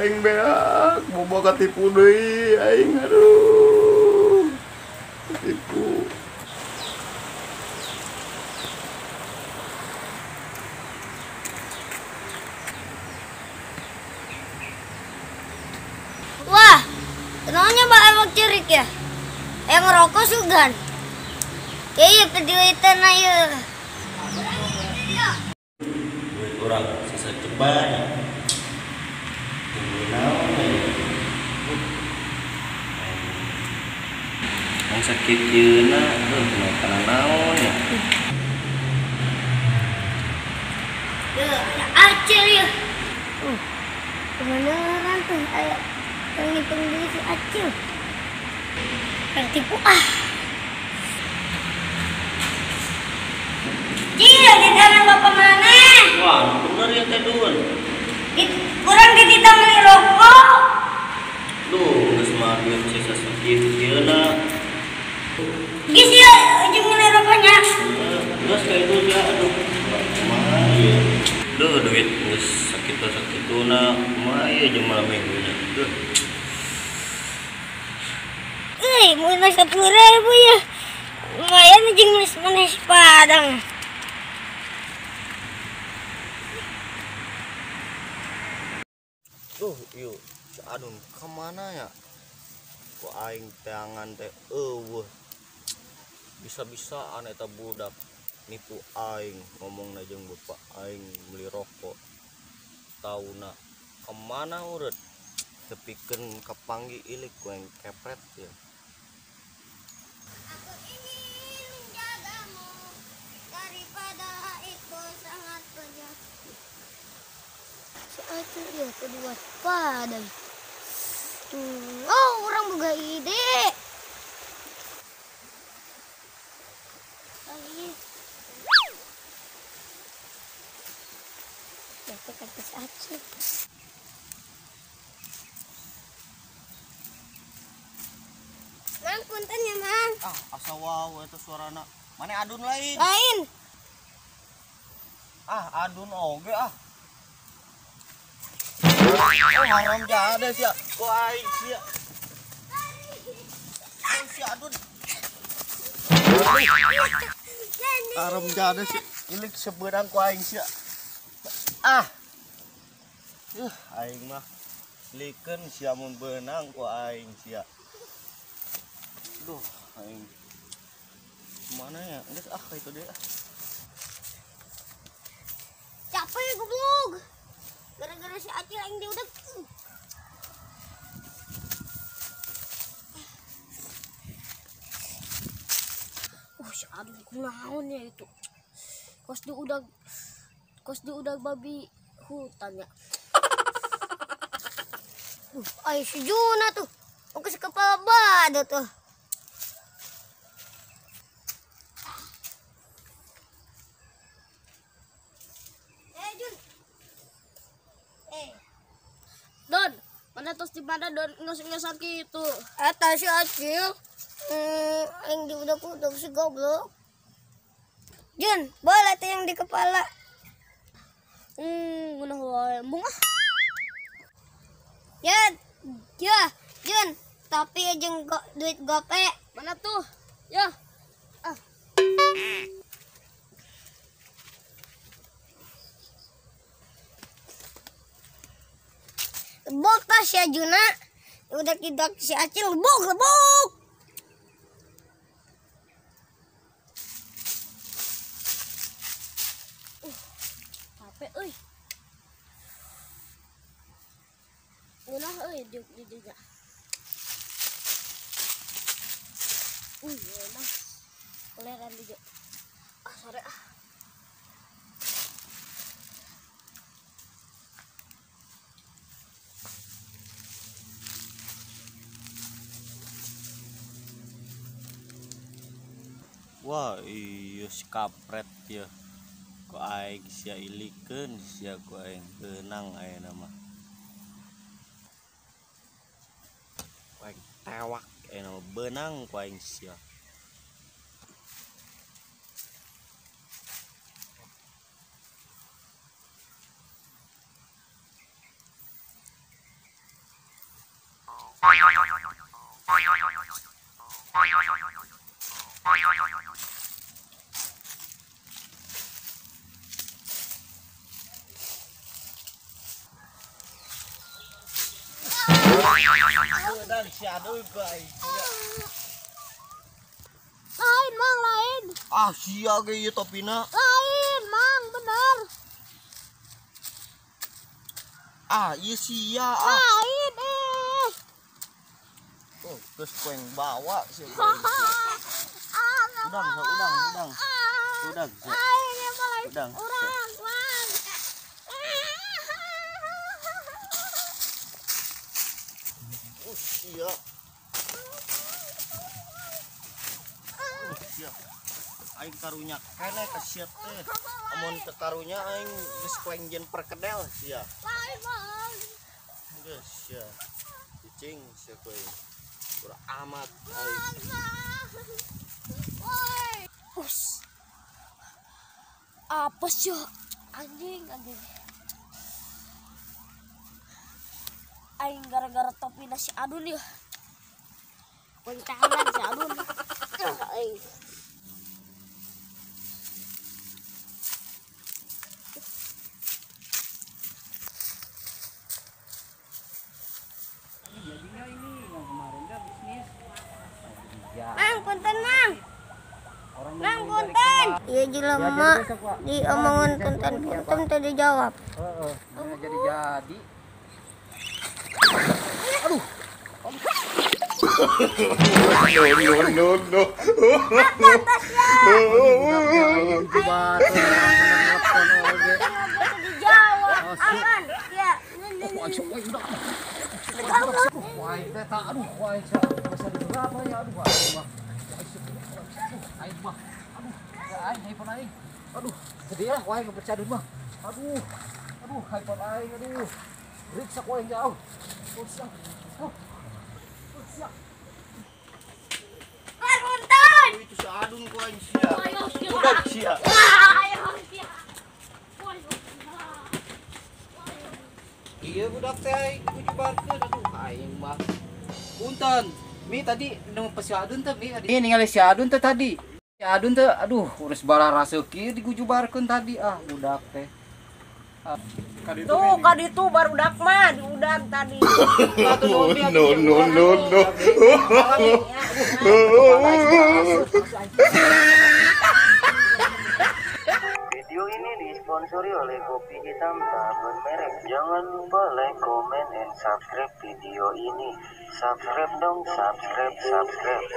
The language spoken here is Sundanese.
Aing beak, bobo katipu deui aing aduh. Katipu. Wah, kenalnya Mbak emang cerik ya? Yang ngerokok sugan. Iya, peduitan aja. Duit orang sisa cepat. Tunggu naon ya. Yang sakit yeuna, heuh naon ya. Ya, ada Acil ya. Kebenaran tuh, ayo ngitung duit si Acil. Yang tipu ah. Cil, di tangan bapak mana? Wah, bener ya teh Dun. Kurang di tita beli rokok. Duh, geus mah duit sisa sakitu yeuna. Geus ya, jeung meuli rokoknya. Geus ka itu ya, aduh. Kumaha ieu? Duh, duit geus sakitu-sakituna. Kumaha ieu jeung malam minggunya. Duh. Euy, mun 10.000 ya. Lumayan jeung meuli padang. Duh, yuk, si Adun kemana ya? Kok aing teangan teh eueuh. Bisa-bisa aneh eta budak nipu aing ngomongna jeung bapak aing beli rokok. Tauna kemana urut? Tepikeun kapanggi ilik ku aing kepret ya. Aku ingin menjagamu daripada itu sangat banyak. Si Acil ya kedua padang. Oh, orang boga ide. Ya, kata si Acil. Mang, punten ya, Mang. Ah, asa wow eta suarana. Mana Adun lain? Lain. Ah, Adun oge ah. Oh, haram jade sia. Ku aing sia. Oh, si Adun. Haram jade sia. Ilik sebeurang ku aing sia. Ah. Aing mah likeun sia mun beunang ku aing sia. Duh, aing. Mana ya? Geus ah ka itu deui ah. Capek goblok. Gara-gara si Acil aing diudag. Si Adun kunaon ya itu. Kos diudag babi hutan ya. Ayo si Juna tuh. Oke si kepala batu tuh. Jun. Don, mana terus di mana Don ngos-ngosan gitu. Eta si Acil. Yang diudag-udag si goblok. Jun, bola tuh yang di kepala. Ngeunah wae. Embung ah. Ya, ya, Jun, tapi jeung duit gope. Mana tuh? Ya. Ah. Lebok tas ya Juna. Udah tidak si Acil lebok, lebok. Capek euy. Ngeunah euy diuk di dinya. Ngeunah. Koleran di dieu. Ah, sore ah. Wah, iya si kampret ya. Ku aing sia ilikeun sia ku aing beunang ayeuna mah. Ku aing tewak ayeuna mah beunang ku aing sia. Udang si Adun ku aing. Lain mang lain. Ah sia ge ieu topina. Lain mang bener. Ah ieu sia ah. Lain eh. Oh, geus ku yang bawa sia. Udang, udang, udang. Udang. Udang. Urang, mang. Oh, sia. Oh, sia. Aing karunya keneh ka sia teh. Amun teu karunya aing geus ku aing jeung perkedel sia. Lain, mang. Geus sia. Cicing sia ku aing. Kurang amat aing. Us. Apa sih? Anjing, anjing. Aing gara-gara topi nasi Adun ya. Koncangan si Adun. Aing. Jadinya ini yang kemarin kan bisnis. Mang, punten mang. Mang, punten. Iya jelema diomongan punten-punten teu dijawab. Heeh, jadi-jadi. Aduh. No no no. Dijawab. Ya. Aduh, aduh, sedih lah, wah ngepercaya mah. Aduh, aduh, iPhone aing, aduh, riksa ku aing jauh. Punten. Itu si Adun ku aing sia. Udah sia. Iya budak teh aing kujubarkeun, aduh aing mah. Punten, mi tadi nemu si Adun teh mi. Ini ningali si Adun teh tadi. Si Adun teh aduh urus bararaseuh kieu digujubarkeun tadi ah budak teh. Tuh kaditu barudak mah diudag tadi. No no no no. Video ini disponsori oleh kopi hitam tak bermerek. Jangan lupa like, comment, and subscribe video ini. Subscribe dong, subscribe, subscribe.